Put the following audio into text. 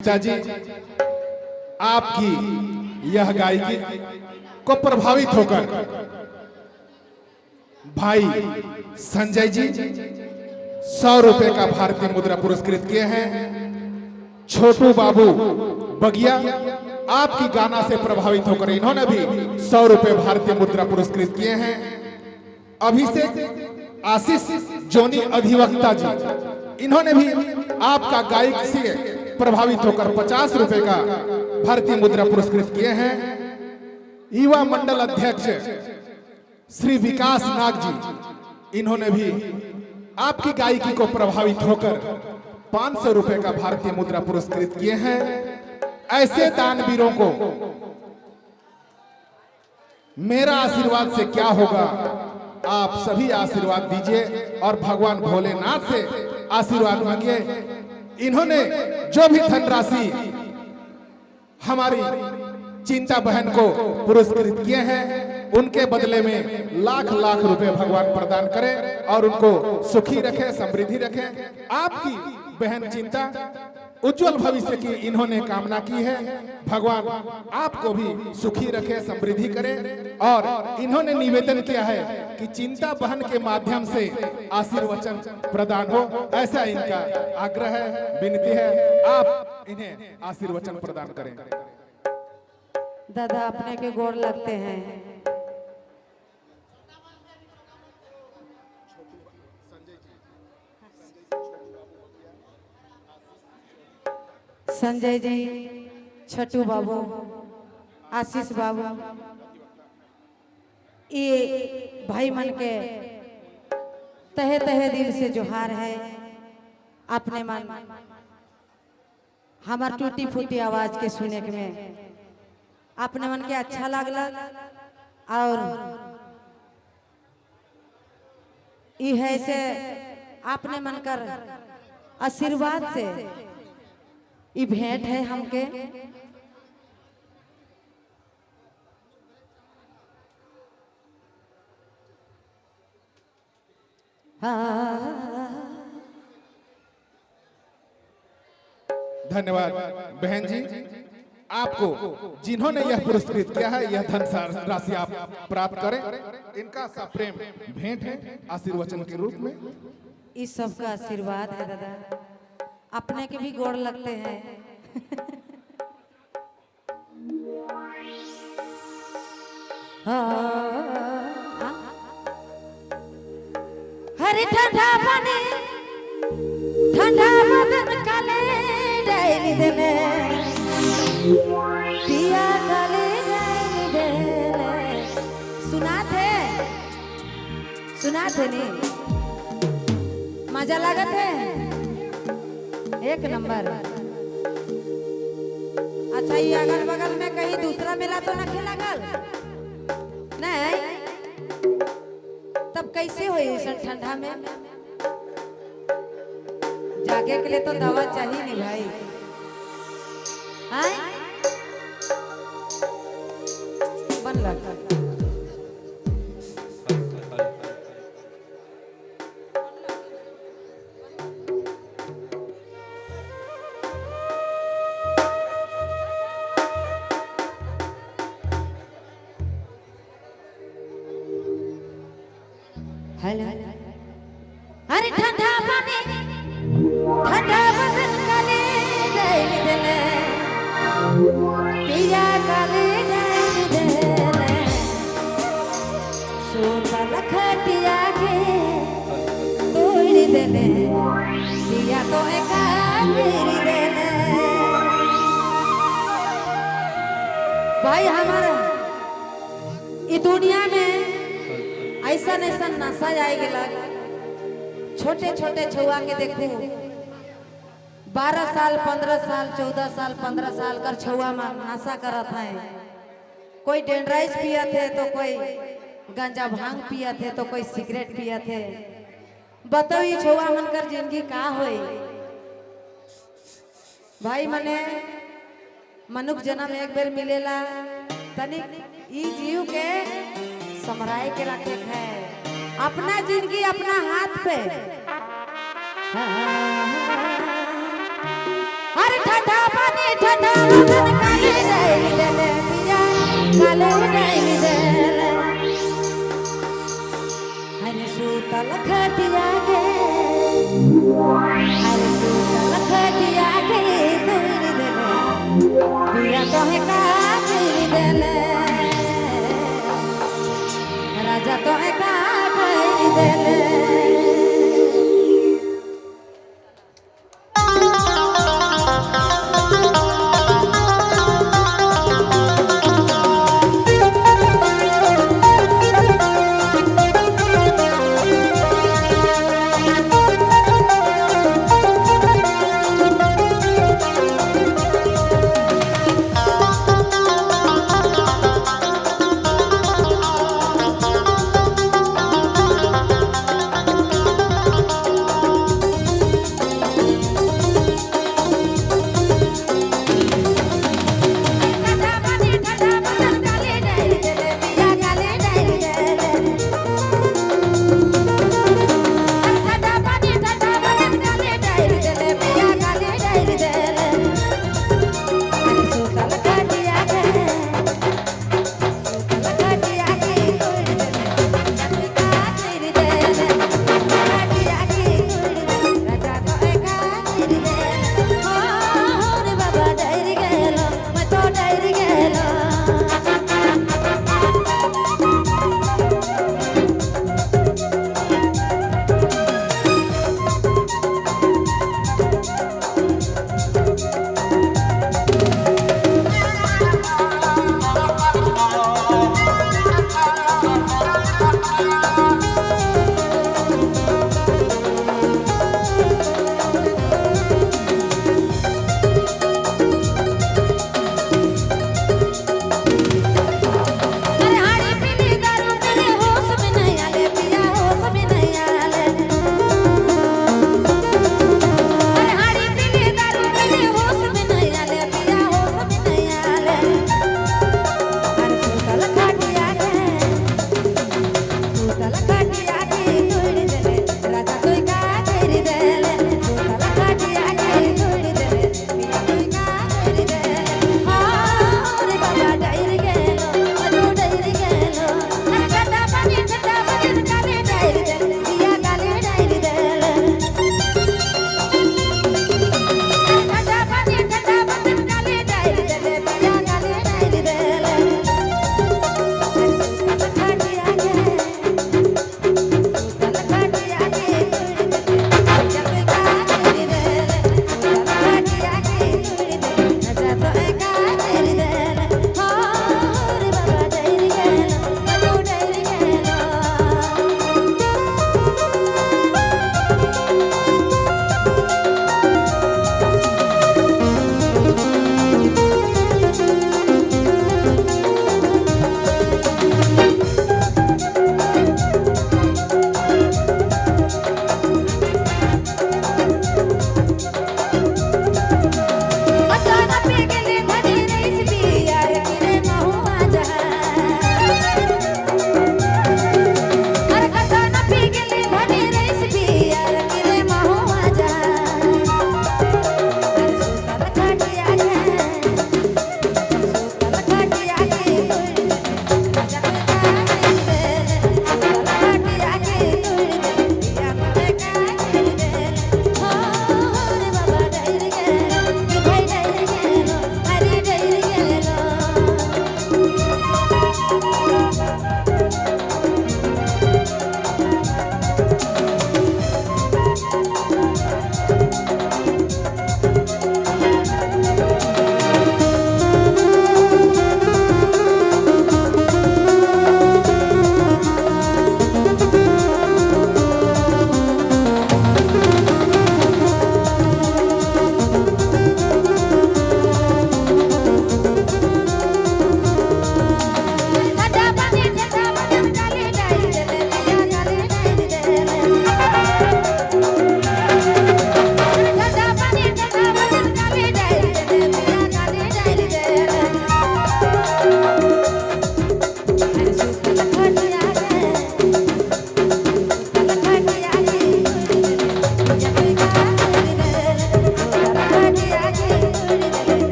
पिताजी, आपकी यह गायकी को प्रभावित होकर भाई संजय जी 100 रुपए का भारतीय मुद्रा पुरस्कृत किए हैं। छोटू बाबू बगिया, आपकी गाना से प्रभावित होकर इन्होंने भी 100 रुपए भारतीय मुद्रा पुरस्कृत किए हैं। अभिषेक आशीष जोनी अधिवक्ता जी, इन्होंने भी आपका गायक से प्रभावित होकर 50 रुपए का भारतीय मुद्रा पुरस्कृत किए हैं। युवा मंडल अध्यक्ष श्री विकास नाग जी, इन्होंने भी आपकी गायकी को प्रभावित होकर 500 रुपए का भारतीय मुद्रा पुरस्कृत किए हैं। ऐसे दानवीरों को मेरा आशीर्वाद से क्या होगा? आप सभी आशीर्वाद दीजिए और भगवान भोलेनाथ से आशीर्वाद मांगिए। इन्होंने जो भी धनराशि हमारी चिंता बहन को पुरस्कृत किए हैं, उनके बदले में लाख लाख रुपए भगवान प्रदान करें और उनको सुखी रखें, समृद्धि रखें। आपकी बहन चिंता उज्जवल भविष्य की इन्होंने कामना की है। भगवान आपको भी सुखी रखे, समृद्धि करे और इन्होंने निवेदन किया है कि चिंता बहन के माध्यम से आशीर्वचन प्रदान हो, ऐसा इनका आग्रह है, विनती है। आप इन्हें आशीर्वचन प्रदान करें। दादा, अपने के गोड़ लगते हैं। संजय जी, छोटू बाबू, आशीष बाबू, ये भाई मन के तहे तहे दिल से जोहार है। अपने मन हमार टूटी फूटी आवाज के सुने के में अपने मन के अच्छा लागला और ई है से अपने मन कर आशीर्वाद से ई भेंट है हमके। हाँ। धन्यवाद बहन जी। आपको जिन्होंने यह पुरस्कृत किया है, यह धन राशि आप प्राप्त करें। इनका सप्रेम भेंट है आशीर्वचन के रूप में। इस सब का आशीर्वाद है। दादा, अपने के भी गोड़ लगते हैं। हाँ। हरे ठंडा पानी, ठंडा बदन काले डाल देने, पिया काले डाल देने। सुना थे, सुना थे नहीं? मजा लागत है? एक नंबर। अच्छा, ये अगल बगल में कहीं दूसरा मिला तो ना खेला गल नहीं? तब कैसे होई ऐसा ठंडा में? जागे के लिए तो दवा चाहिए नहीं भाई? आय बन लग। हेलो, अरे ठंडा पानी, ठंडा बदन काले डाल देले, पिया काले डाल देले। सुतल खटिया के तोड़ देले, पिया तो एका मेरी देले। भाई, हमारा ई दुनिया में ऐसा ऐसा नशा आए गेला, छोटे छोटे छुआ के देखू, 12 साल, 15 साल, 14 साल, 15 साल कर छुआ में नशा करत है। कोई डेंड्राइज पिया थे तो कोई गंजा भांग पिया थे तो कोई सिगरेट पिया थे। बताओ, ये छुआ मन कर जिंदगी का होई? भाई, मने मनुख जन्म एक बेर मिलेला, तनिक ई जीव के समराए के रखे है, अपना जिंदगी अपना हाथ पे। अरे ठंडा पानी ठंडा बदन काले डाल देले पिया, काले डाल देले। अरे सूतल खटिया के, अरे सूतल खटिया के तोड़ देले पिया, तोहे।